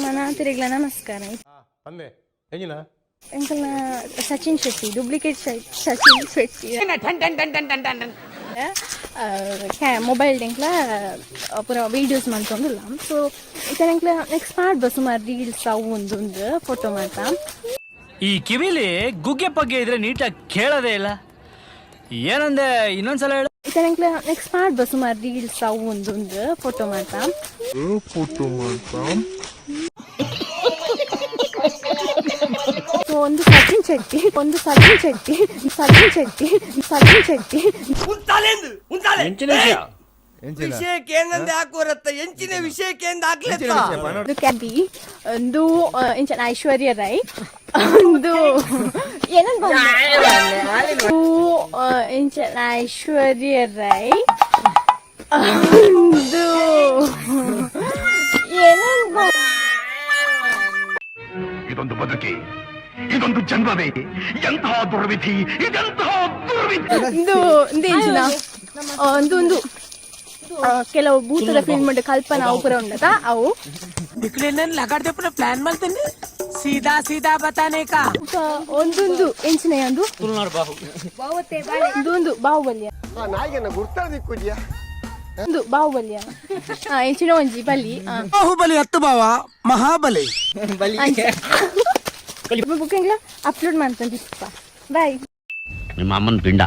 ಮಾತೆರೆಗ್ಲ ನಮಸ್ಕಾರ. ಅಂದೆ ಎಂಜಿನ. ಎಂಕಲ್ನ Sachin Shetty, duplicate Sachin Shetty mobile ಎಂಕ್ಲ ಪೂರ ವೀಡಿಯೋಸ್ ಮಲ್ತೊಂದುಲ್ಲ. ಸೊ ಇತ್ತೆ ಎಂಕ್ಲ ನೆಕ್ಸ್ಟ್ ಪಾಡ್ಬ ಸುಮಾರು ರೀಲ್ಸ್ ಅವು ಒಂದೊಂದು ಫೋಟೋ ಮಾತ. ಈ ಕಿವಿಲಿ ಗುಗ್ಗೆ ಪಗ್ಗೆ ಇದ್ರೆ ನೀಟಾಗಿ ಕೇಳೋದೇ ಇಲ್ಲ. ಏನಂದೆ? ಇನ್ನೊಂದ್ಸಲ ಹೇಳು. ಇತ್ತೆ ಎಂಕ್ಲ ನೆಕ್ಸ್ಟ್ ಪಾಡ್ಬ ಸುಮಾರು ರೀಲ್ಸ್ ಅವು ಒಂದೊಂದು ಫೋಟೋ ಮಾತ. ಸೊ ಒಂದು ಸಚಿನ್ ಶೆಟ್ಟಿ, ಒಂದು ಸಚಿನ್ ಶೆಟ್ಟಿ, ಸಚಿನ್ ಶೆಟ್ಟಿ, ಸಚಿನ್ ಶೆಟ್ಟಿ. ವಿಷಯಕ್ಕೆ ಏನಂದೆ ಹಾಕುವರತ್ತ ಎಂಚಿನ ವಿಷಯಕ್ಕೆ ಎಂದ ಹಾಕ್ಲೆತ್ತ. ಒಂದು ಕ್ಯಾಬಿ, ಒಂದು ಇಂಚನ ಐಶ್ವರ್ಯ ರೈ, ಒಂದು ಏನಂತ ಬಂತು? ಇಂಚನ ಐಶ್ವರ್ಯ ರೈ, ಒಂದು ಏನಂತ ಬಂತು? ಇದೊಂದು ಬದುಕಿ, ಇದೊಂದು ಜನ್ಮವೇ? ಎಂತಹ ದುರ್ವಿಧಿ, ಇದೆಂತಹ ದುರ್ವಿಧಿ! ಒಂದು ಒಂದು ಎಂಚಿನ ಒಂದು ಒಂದು ಕೆಲವು ಭೂತದ ಫಿಲ್ಮ್ ಉಂಟು, ಕಲ್ಪನಾ ಅವು ಪೂರ ಉಂಡತ ಅವು. ಪ್ಲಾನ್ ಮಾಡ್ತೇನೆ, ಸೀದಾ ಸೀದಾ ಬತಾನೆ ಕಾ. ಬೊಕ್ಕ ಒಂದೊಂದು ಎಂಚಿನ ಒಂದು ಒಂದು ಒಂದು ಬಾಹುಬಲಿಯ ಒಂದು ಬಾಹುಬಲಿಯ ಎಂಚಿನ ಒಂಜಿ ಬಲಿ. ಬಾಹುಬಲಿ ಹತ್ತು ಬಾವ, ಮಹಾಬಲಿ. ಬುಕ್ಕಿಂಗ್ಲ ಅಪ್ಲೋಡ್ ಮಾಡ್ತಂತ. ಬಾಯ್. ನಿಮ್ಮ ಅಮ್ಮನ ಪಿಂಡ.